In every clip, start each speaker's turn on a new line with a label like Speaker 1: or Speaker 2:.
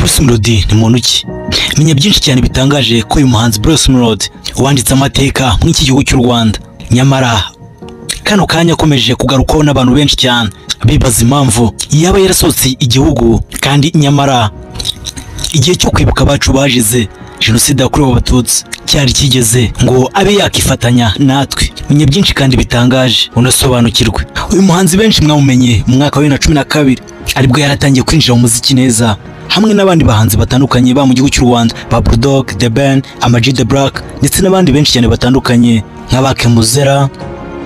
Speaker 1: Bruce Melody ni muntu ki? Menya byinshi cyane bitangaje ko uyu muhanzi Bruce Melody wanditse amateka mu iki gihugu cy'u Rwanda. Nyamara kano kanya akomeje kugarukwaho n'abantu benshi cyane bibaza impamvu yaba yarasohotse igihugu, kandi nyamara igihe cyo kwibuka abacu bajize Jenoside yakorewe Abatutsi cyari kigeze ngo abe yakifatanya natwe. Menya byinshi kandi bitangaje unasobanukirwe. Uyu muhanzi benshi mwamumenye mu mwaka wa 2012 aribwo yaratangiye kwinjira mu muziki neza hamwe n'abandi bahanzi batandukanye ba mu gihugu cy'u Rwanda, ba Bulldog, The Ben, Ama-G The Black ndetse n'abandi benshi cyane batandukanye nka Kemuzera,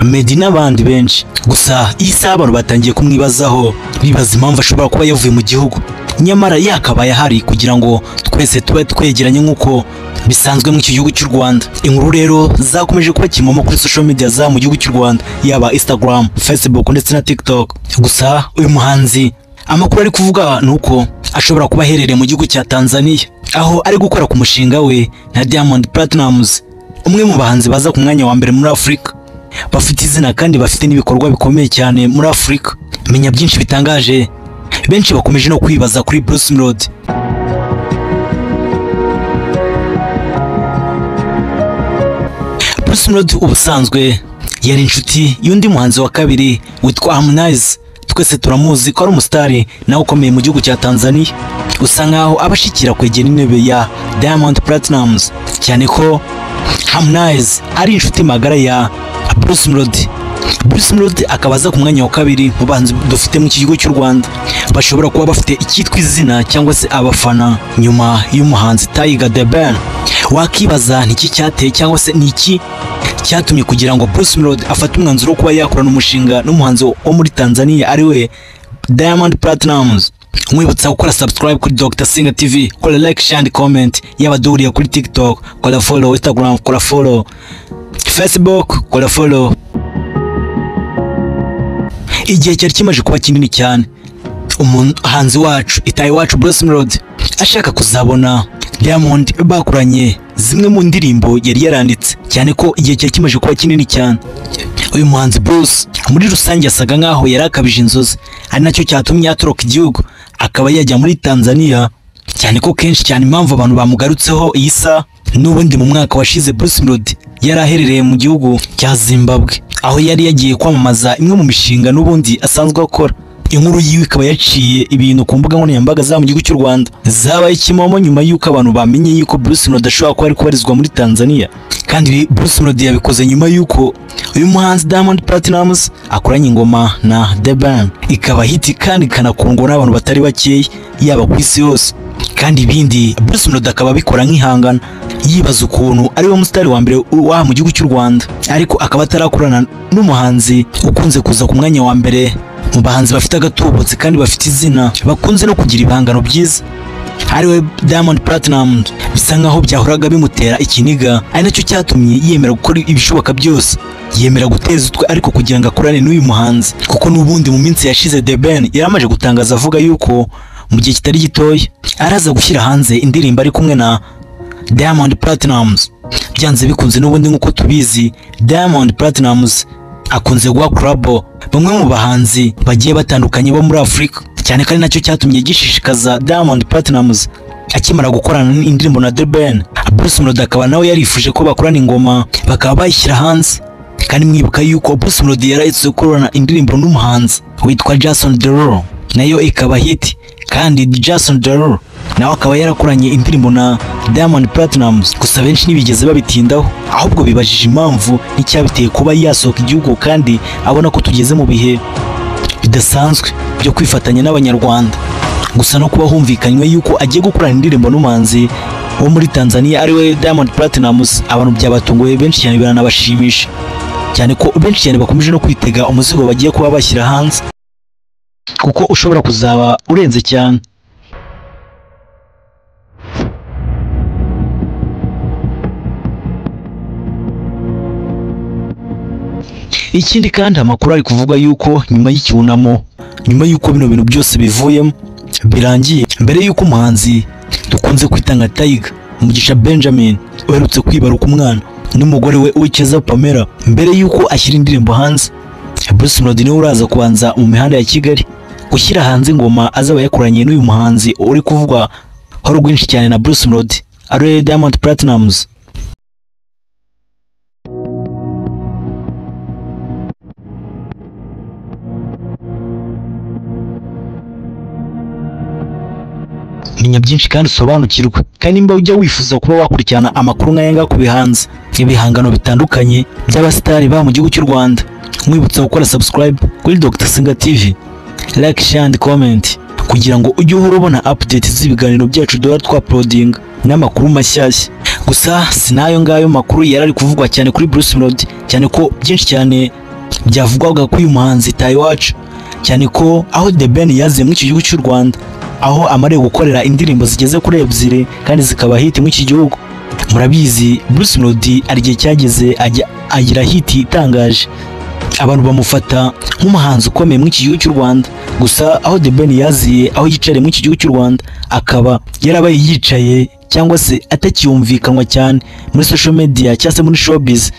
Speaker 1: Meddy n'abandi benshi. Gusa iyi saha abantu batangiye kumwibazaho, bibaza impamvu ashobora kuba yavuye mu gihugu nyamara yakabaye ahari kugira ngo twese tube twegeranye nk'uko bisanzwe mu iki gihugu cy'u Rwanda. Inkuru rero zakomeje kuba kimomo kuri social media za mu gihugu cy'u Rwanda, yaba Instagram, Facebook ndetse na TikTok. Gusa uyu muhanzi amakuru ari kuvuga nuko ashobora kuba aherereye mu gihugu cya Tanzania, aho ari gukora ku mushinga we na Diamond Platnumz, umwe mu bahanzi baza ku mwanya wa mbere muri Afurika, bafite izina kandi bafite n'ibikorwa bikomeye cyane muri Afurika. Menya byinshi bitangaje, benshi bakomeje no kwibaza kuri Bruce Melody. Bruce Melody ubusanzwe yari inshuti y'undi muhanzi wa kabiri witwa Harmonize. Twese turamuzi ko ari umusitari nawe ukomeye mu gihugu cya Tanzania, usa nkaho abashikira kwegera intebe ya Diamond Platnumz, cyane ko Harmonize ari inshuti magara ya Bruce Melody. Bruce Melody akaba aza ku mwanya wa kabiri mu bahanzi dufite mu gihugu cy'u Rwanda bashobora kuba bafite icyitwa izina cyangwa se abafana nyuma y'umuhanzi Tiger The Ben. Wakibaza niki cyateye cyangwa se niki cyatumye kugira ngo Bruce Melody afate umwanzuro wo kuba yakorana umushinga n'umuhanzi wo muri Tanzania ari we Diamond Platnumz. Mwibutsa gukora subscribe kuri Dr Singer TV, kora like, share and comment, yaba duhuriye kuri TikTok, kora follow Instagram, kora follow Facebook, kora follow. Igihe cyari kimaze kuba kinini cyane umuhanzi wacu itaye wacu Bruce Melody ashaka kuzabona Diamond bakoranye zimwe mu ndirimbo yari yaranditse, cyane ko igihe cyari kimaze kuba kinini cyane. Uyu muhanzi Bruce muri rusange yasaga nkaho yarakabije inzozi, ari nacyo cyatumye atoroka igihugu akaba yajya muri Tanzania, cyane ko kenshi cyane impamvu abantu bamugarutseho iyi saha n'ubundi mu mwaka washize Bruce Melody yari aherereye mu gihugu cya Zimbabwe, aho yari yagiye kwamamaza imwe mu mishinga n'ubundi asanzwe akora. Inkuru yiwe ikaba yaciye ibintu ku mbuga nkoranyambaga za mu gihugu cy'u Rwanda, zabaye kimomo nyuma y'uko abantu bamenye yuko Bruce Melody ashobora kuba ari kubarizwa muri Tanzania. Kandi Bruce Melody yabikoze nyuma y'uko uyu muhanzi Diamond Platnumz akoranye ingoma na The Ben, ikaba hit kandi ikanakundwa n'abantu batari bakeya yaba ku isi yose. Kandi ibindi Bruce Melody akaba abikora nk'ihangana, yibaza ukuntu ari we musitari wa mbere wa mu gihugu cy'u Rwanda, ariko akaba atarakorana n'umuhanzi ukunze kuza ku mwanya wa mbere mu bahanzi bafite agatubutse kandi bafite izina, bakunze no kugira ibihangano byiza, ariwe Diamond Platnumz. Bisa nkaho byahoraga bimutera ikiniga, ari nacyo cyatumye yemera gukora ibishoboka byose, yemera guteza utwe ariko kugira ngo akorane n'uyu muhanzi, kuko n'ubundi mu minsi yashize The Ben yaramaje gutangaza avuga yuko mu gihe kitari gitoya araza gushyira hanze indirimbo ari kumwe na Diamond Platnumz. Byanze bikunze n'ubundi nk'uko tubizi, Diamond Platnumz akunze guha collabo bamwe mu bahanzi bagiye batandukanye bo muri Afurika, cyane kandi nacyo cyatumye gishishikaza Diamond Platnumz akimara gukorana indirimbo na The Ben. Bruce Melody akaba nawe yarifuje ko bakorana ingoma bakaba bayishyira hanze. Kandi mwibuka yuko Bruce Melody yarahise gukorana indirimbo n'umuhanzi witwa Jason Derulo, nayo ikaba hit, kandi Jason Derulo nawe akaba yarakoranye indirimbo na Diamond Platnumz. Gusa benshi ntibigeze babitindaho, ahubwo bibajije impamvu n'icyabiteye kuba yasohoka igihugu kandi abona ko tugeze mu bihe bidasanzwe byo kwifatanya n'Abanyarwanda. Gusa no kuba humvikanywe yuko agiye gukorana indirimbo n'umuhanzi wo muri Tanzania ariwe Diamond Platnumz, abantu byabatunguye benshi cyane biranabashimisha, cyane ko benshi cyane bakomeje no kwitega umuzigo bagiye kuba bashyira hanze, kuko ushobora kuzaba urenze cyane. Ikindi kandi amakuru ari kuvuga yuko nyuma y'icyunamo, nyuma yuko bino bintu byose bivuyemo birangiye, mbere yuko umuhanzi dukunze kwita nka Tiger Mugisha Benjamin uherutse kwibaruka umwana n'umugore we Uwicyeza Pamela, mbere yuko ashyira indirimbo hanze, Bruce Melody niwe uraza kubanza mu mihanda ya Kigali gushyira hanze ingoma azaba yakoranye n'uyu muhanzi uri kuvugwa Horo rwinshi cyane na Bruce Melody ari Diamond Platnumz. Menya byinshi kandi usobanukirwe, kandi nimba ujya wifuza kuba wakurikirana amakuru nk'aya ngaya ku bihanzi, ibihangano bitandukanye by'abasitari ba mu gihugu cy'u Rwanda, mwibutsa gukora subscribe kuri Dr Singa TV, like, share and comment kugira ngo ujye uhora ubona update z'ibiganiro byacu duhora twaploadinga n'amakuru mashyashya. Gusa sinayo ngayo makuru yarari kuvugwa cyane kuri Bruce Melody, cyane ko byinshi cyane byavugwaga kuri uyu muhanzi Itaha Iwacu, cyane ko aho The Ben yaziye muri iki gihugu cy'u Rwanda, aho amariye gukorera indirimbo zigeze kuri 2 kandi zikaba hit muri iki gihugu. Murabizi Bruce Melody ari igihe cyageze agira hit itangaje, abantu bamufata nk'umuhanzi ukomeye muri iki gihugu cy'u Rwanda. Gusa aho The Ben yaziye, aho yicariye muri iki gihugu cy'u Rwanda, akaba yarabaye yicaye cyangwa se atacyumvikanwa cyane muri social media cyangwa se muri showbiz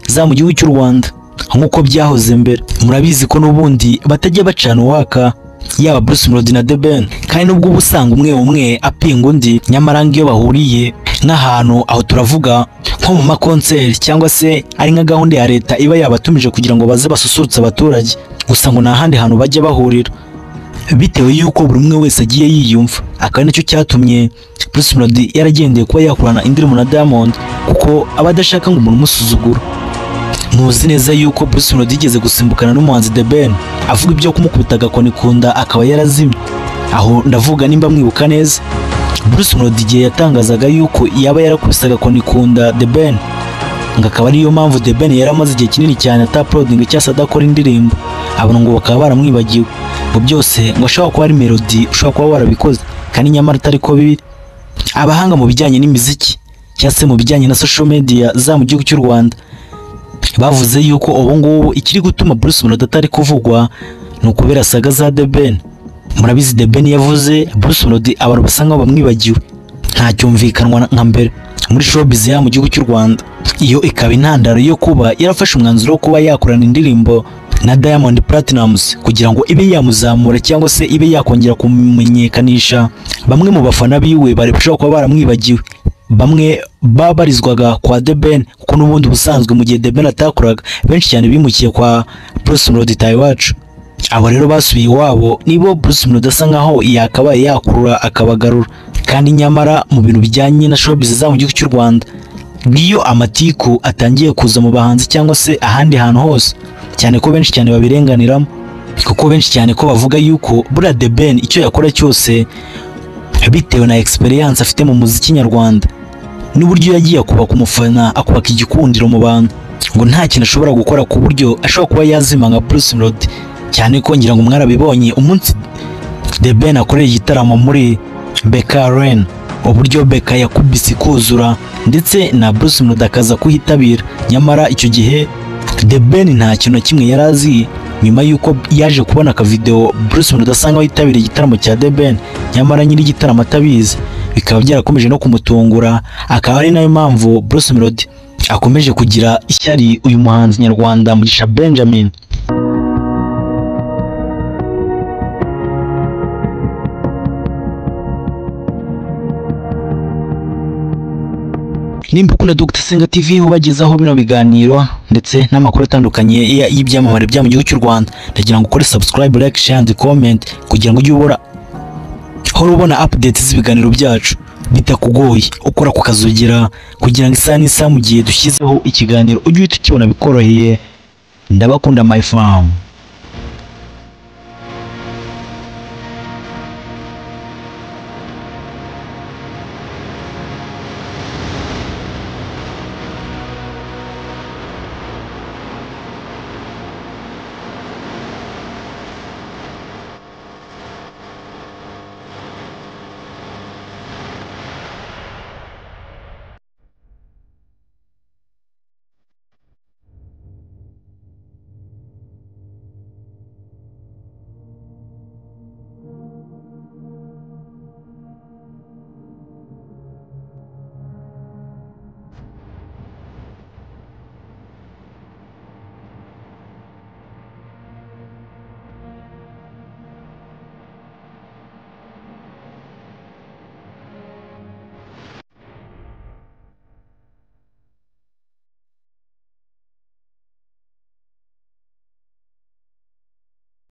Speaker 1: za mu gihugu cy'u Rwanda nk'uko byahoze mbere. Murabizi ko n'ubundi batajya bacana uwaka yaba Bruce Melody na The Ben, kandi nubwo uba usanga umwe umwe apinga undi, nyamara ngiyo bahuriye nk'ahantu, aho turavuga nko mu makonseri cyangwa se ari nka gahunda ya leta iba yabatumije kugira ngo baze basusurutse abaturage, gusa ngo nta handi hantu bajya bahurira bitewe yuko buri umwe wese agiye yiyumva. Akaba nacyo cyatumye Bruce Melody yaragendeye kuba yakorana indirimbo na Diamond, kuko aba adashaka ngo umuntu umusuzugura. Muzi neza yuko Bruce Melody yigeze gusimbukana n'umuhanzi The Ben avuga ibyo kumukubita agakoni kunda akaba yarazimye. Aho ndavuga nimba mwibuka neza, Bruce Melody igihe yatangazaga yuko yaba yarakubise agakoni kunda The Ben, ngo akaba ariyo mpamvu The Ben yari amaze igihe kinini cyane ataploadinga cyangwa se adakora indirimbo, abantu ngo bakaba baramwibagiwe. Ngo byose ngo ashobora kuba ari Melody ushobora kuba warabikoze, kandi nyamara atari ko biri. Abahanga mu bijyanye n'imiziki cyangwa se mu bijyanye na social media za mu gihugu cy'u Rwanda bavuze yuko ubu ngubu ikiri gutuma Bruce Melody atari kuvugwa ni ukubera saga za The Ben. Murabizi The Ben yavuze Bruce Melody abantu basa nkaho bamwibagiwe, ntacyumvikanwa nka mbere muri showbiz ya mu gihugu cy'u Rwanda. Iyo ikaba intandaro yo kuba yarafashe umwanzuro wo kuba yakorana indirimbo na Diamond Platnumz kugira ngo ibe yamuzamura cyangwa se ibe yakongera kumenyekanisha bamwe mu bafana biwe bari bashobora kuba baramwibagiwe, bamwe babarizwaga kwa The Ben, kuko n'ubundi busanzwe mu gihe The Ben atakoraga benshi cyane bimukiye kwa Bruce Melody Itaha Iwacu. Abo rero basubiye iwabo nibo Bruce Melody asa nkaho yakabaye yakurura akabagarura, kandi nyamara mu bintu bijyanye na showbiz za mu gihugu cy'u Rwanda ngiyo amatiku atangiye kuza mu bahanzi cyangwa se ahandi hantu hose, cyane ko benshi cyane babirenganiramo, kuko benshi cyane ko bavuga yuko buriya The Ben icyo yakora cyose bitewe na experience afite mu muziki nyarwanda n'uburyo yagiye akubaka umufana, akubaka igikundiro mu bantu, ngo nta kintu ashobora gukora ku buryo ashobora kuba yazima nka Bruce Melody. Cyane ko ngira ngo mwarabibonye umunsi The Ben akoreye igitaramo muri BK Arena, uburyo BK yakubise kuzura ndetse na Bruce Melody akaza kuhitabira, nyamara icyo gihe The Ben nta kintu na kimwe yari azi. Nyuma yuko yaje kubona aka video Bruce Melody asa nkaho yitabiriye igitaramo cya The Ben, nyamara nyiri igitaramo atabizi, bikaba byarakomeje no kumutungura. Akaba ari nayo mpamvu Bruce Melody akomeje kugira ishyari uyu muhanzi nyarwanda Mugisha Benjamin. Nimba ukunda Dr Senga TV ubagezaho bino biganiro ndetse n'amakuru atandukanye y'ibyamamare bya mu gihugu cy'u Rwanda, ndagira ngo ukore subscribe, like, share and comment kugira ngo ujye ubora hora ubona updates z'ibiganiro byacu bitakugoye, ukora kukazogera kugira ngo isaha n'isaha mu gihe dushyizeho ikiganiro ujye uhita ukibona bikoroheye. Ndabakunda my fam.